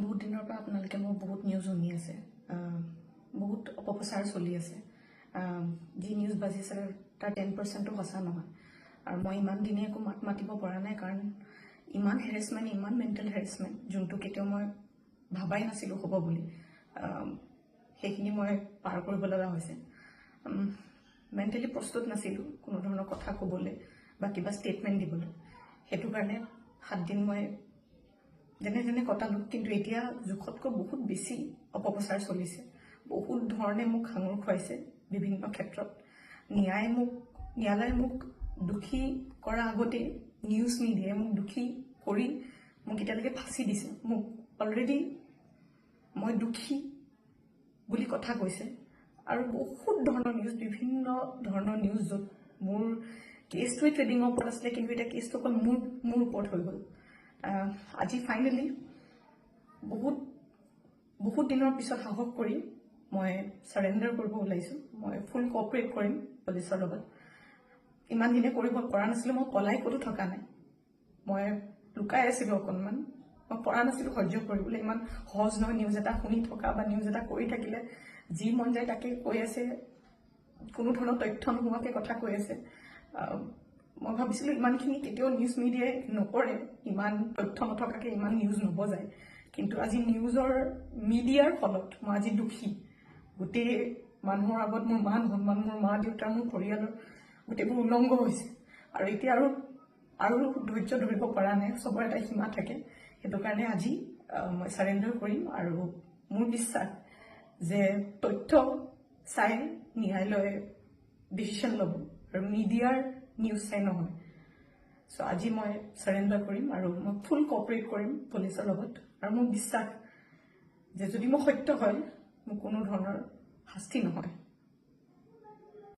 বহুত দিনৰ পৰা আপোনালোকে মোৰ বহুত নিউজ শুনি আছে। বহুত অপপ্ৰচাৰ চলি আছে। যি নিউজ বাজিছে, তাৰ 10%-ও সঁচা নহয়। আৰু মই ইমান দিনে একো মাত মাতিব পৰা নাই, কাৰণ ইমান হেৰেচমেণ্ট, ইমান মেণ্টেল হেৰেচমেণ্ট, যোনটো কেতিয়াও মই ভাবাই নাছিলোঁ হ'ব বুলি, সেইখিনি মই পাৰ কৰিব লগা হৈছে। মেণ্টেলি প্ৰস্তুত নাছিলোঁ কোনো ধৰণৰ কথা ক'বলৈ বা কিবা ষ্টেটমেণ্ট দিবলৈ। সেইটো কাৰণে 7 দিন মই যেনে তেনে কটালোঁ। কিন্তু এতিয়া জোখতকৈ বহুত বেছি অপপ্ৰচাৰ চলিছে। বহুত ধৰণে মোক সাঙুৰ খুৱাইছে বিভিন্ন ক্ষেত্ৰত। ন্যায়ালয়ে মোক দোষী কৰাৰ আগতেই নিউজ মিডিয়াই মোক দোষী কৰি মোক এতিয়ালৈকে ফাঁচি দিছে। মোক অলৰেডি মই দোষী বুলি কথা কৈছে। আৰু বহুত ধৰণৰ নিউজ, বিভিন্ন ধৰণৰ নিউজ, য'ত মোৰ কেছটোৱে ট্ৰেডিঙৰ ওপৰত আছিলে, কিন্তু এতিয়া কেছটো অকল মোৰ ওপৰত হৈ গ'ল। আজি ফাইনেলি বহুত বহুত দিনৰ পিছত সাহস কৰি মই চাৰেণ্ডাৰ কৰিব ওলাইছোঁ। মই ফুল কোঅপাৰেট কৰিম পুলিচৰ লগত। ইমান দিনে কৰিব পৰা নাছিলোঁ। মই পলাই ক'তো থকা নাই, মই লুকাই আছিলোঁ অকণমান। মই পৰা নাছিলোঁ সহ্য কৰিবলৈ। ইমান সহজ নহয় নিউজ এটা শুনি থকা বা নিউজ এটা কৰি থাকিলে। যি মন যায় তাকে কৈ আছে, কোনো ধৰণৰ তথ্য নোহোৱাকৈ কথা কৈ আছে। মই ভাবিছিলোঁ ইমানখিনি কেতিয়াও নিউজ মিডিয়াই নকৰে, ইমান তথ্য নথকাকৈ ইমান নিউজ নবজায়। কিন্তু আজি নিউজৰ মিডিয়াৰ ফলত মই আজি দোষী। গোটেই মানুহৰ আগত মোৰ মান সন্মান, মোৰ মা দেউতাৰ, মোৰ পৰিয়ালৰ গোটেইবোৰ উলংগ হৈছে। আৰু এতিয়া আৰু ধৈৰ্য ধৰিব পৰা নাই। চবৰে এটা সীমা থাকে। সেইটো কাৰণে আজি মই চাৰেণ্ডাৰ কৰিম। আৰু মোৰ বিশ্বাস যে তথ্য চাই ন্যায়ালয়ে ডিচিশ্যন ল'ব আৰু মিডিয়াৰ নিউজ চাই নহয়। চ' আজি মই চাৰেণ্ডাৰ কৰিম আৰু মই ফুল কোঅপাৰেট কৰিম পুলিচৰ লগত। আৰু মোৰ বিশ্বাস যে যদি মই সত্য হয়, মোৰ কোনো ধৰণৰ শাস্তি নহয়।